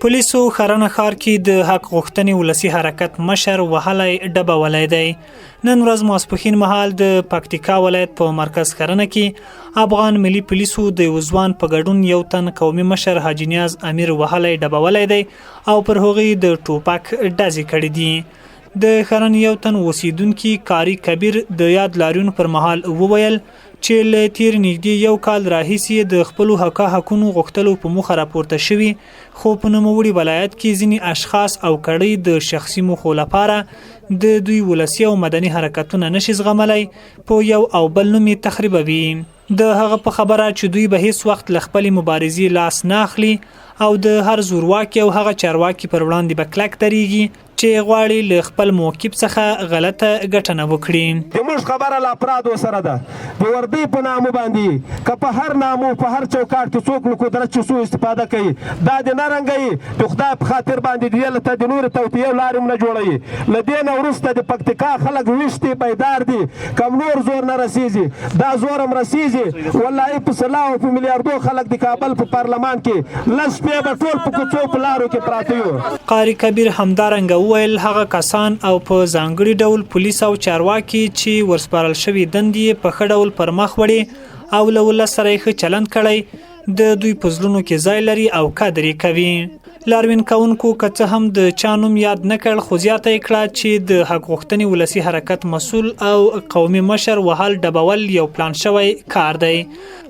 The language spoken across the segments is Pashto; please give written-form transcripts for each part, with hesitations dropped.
پولیسو ښرنه ښار کې د حق غوښتنې ولسي حرکت مشر وهلی ډبولی دی. نن ورځ ماسپښین مهال د پکتیکا ولایت په مرکز ښرنه کې افغان ملي پولیسو د یو ځوان په ګډون یو تن قومي مشر حاجي نیاز امیر وهلی ډبولی دی او پر هغوی د ټوپک ډزې کړې دي. د ښرنې یو تن اوسیدونکي قاري کبیر د یاد لاریون پر مهال وویل چې له تیر نږدې یو کال راهیسې د خپلو حقه حقونو غوښتلو په موخه راپورته شوي، خو په نوموړي ولایت کې ځینې اشخاص او کړۍ د شخصي موخو لپاره د دوی ولسي او مدني حرکتونه نشي زغملی، په یو او بل نوم یې تخریبوي. د هغه په خبره چې دوی به هیڅ وخت له خپلې مبارزې لاس نه اخلي او د هر زورواکي او هغه چارواکي پر وړاندې به کلک درېږي چې غواړي له خپل موقف څخه غلطه ګټنه وکړي. د موږ خبره له افرادو سره ده، د وردۍ په نامه باندې که په هر نامه او په هر چوکاټ کې څوک له قدرت چې سوء استفاده کوي، دا دې نه رنګوي، د خدای په خاطر باندې دې له د نورې توطیې لارې هم نه جوړوي. له دې نه وروسته د پکتیکا خلک ویښ دي، بیدار دي، کم نور زور نه رسیږي، دا زور هم رسیږي، والله په سلاو او په میلیاردو خلک د کابل په پارلمان کې لس شپې به ټول په کوڅو په لارو کې پراته یو. قاري کبیر همدارنګه وویل، هغه کسان او په ځانګړي ډول پولیس او چارواکي چې ورسپارل شوې دندې یې په ښه ډول پر مخ وړې او له ولس سره یې ښه چلند کړی، د دوی په زړونو کې ځای لري او قدر یې کوي. لاروین کوونکو که څه هم د چا نوم یاد نه کړ، خو زیاته یې کړه چې د حق غوښتنې ولسي حرکت مسول او قومي مشر وهل ډبول یو پلان شوی کار دی.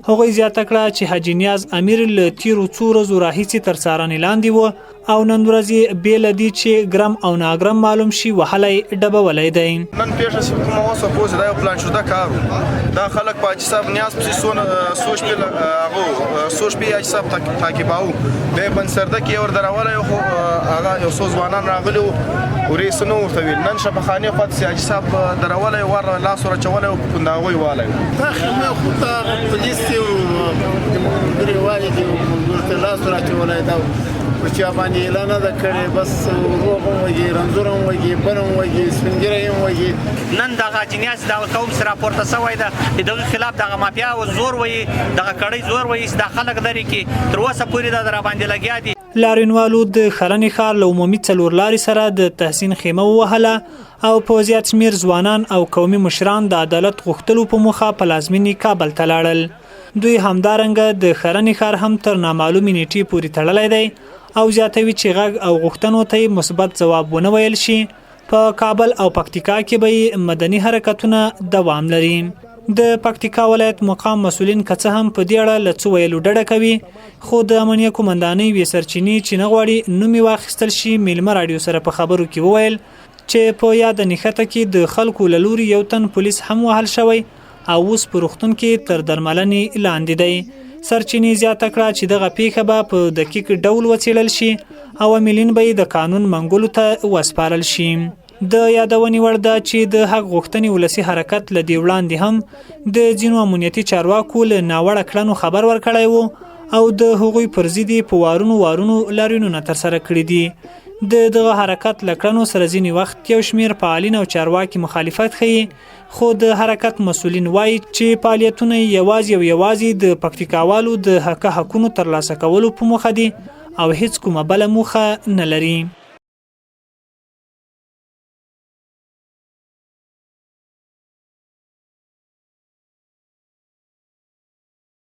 هغوی زیاته کړه چې حاجي نیاز امیر له تیرو څو ورځو راهیسې تر څارنې لاندې و او نن ورځ یې بې له دې چې ګرم او ناګرم معلوم شي وهلی ډبولی دی. نن پېښه چې کومه وسوه پوه شئ دا یو پلان شده کار و. دا خلک په حاجي صاحب نیاز پسې څو څو شپې هغه څو شپې حاجي صاحب تعقیباوه، بیا یې بنسرده کې یې ور درولی خو هغه یو څو ځوانان راغلي وو، ورې څه نه ورته ویل. نن شفاخانې خوا ته چې حاجي صاحب درولی ور لاس ور اچولی و په پوند هغوی والی و. دا خدمه خو ته پولیس دی او د ملګري والي دی ورته لاس ور اچولی دا په چا باندې اعلان نه ده کړې، بس روغ هم وږي، رنځور هم وږي، بل هم وږي، سپین ږیری هم وږي. نن دغه جنیاس دغه قوم سره راپورته شوی ده، د دغه خلاف دغه مافیا زور وهي، دغه کړۍ زور وهي چې دا خلک لرې کړي، تر اوسه پورې دا راباندې لګیا دي. لاریونوالو د ښرنې ښار له عمومي څلور لارې سره د تحسین خیمه ووهله او په زیات شمېر ځوانان او قومي مشران د عدالت غوښتلو په موخه پلازمینې کابل ته لاړل. دوی همدارنګه د ښرنې ښار هم تر نامعلومې نیټې پورې تړلی دی او زیاتوي چې غږ او غوښتنو ته یې مثبت ځواب ونه ویل شي، په کابل او پکتیکا کې به یې مدني حرکتونه دوام لري. د پکتیکا ولایت مقام مسولین که څه هم په دې اړه له څه ویلو ډډه کوي، خو د امنیه قومندانۍ یوې سرچینې چې نه غواړي نوم یې واخیستل شي، میلمه راډیو سره په خبرو کې وویل چې په یاده نښته کې د خلکو له لوري یو تن پولیس هم وهل شوی او اوس په روغتون کې تر درملنې لاندې دی. سرچینې زیاته کړه چې دغه پیښه به په دقیق ډول وڅېړل شي او عاملین به یې د قانون منګولو ته وسپارل شي. د یادونې وړ ده چې د حق غوښتنې ولسي حرکت له دې وړاندې هم د ځینو امنیتي چارواکو له ناوړه کړنو خبر ورکړی و او د هغوی پر ضد یې په وارونو وارونو لاریونونه ترسره کړي دي. د دغه حرکت له کړنو سره ځینې وخت یو شمېر فعالین او چارواکي مخالفت ښيي، خو د حرکت مسولین وایي چې فعالیتونه یې یوازې او یوازې د پکتیکاوالو د حقه حقونو ترلاسه کولو په موخه دي او هیڅ کومه بله موخه نه لري.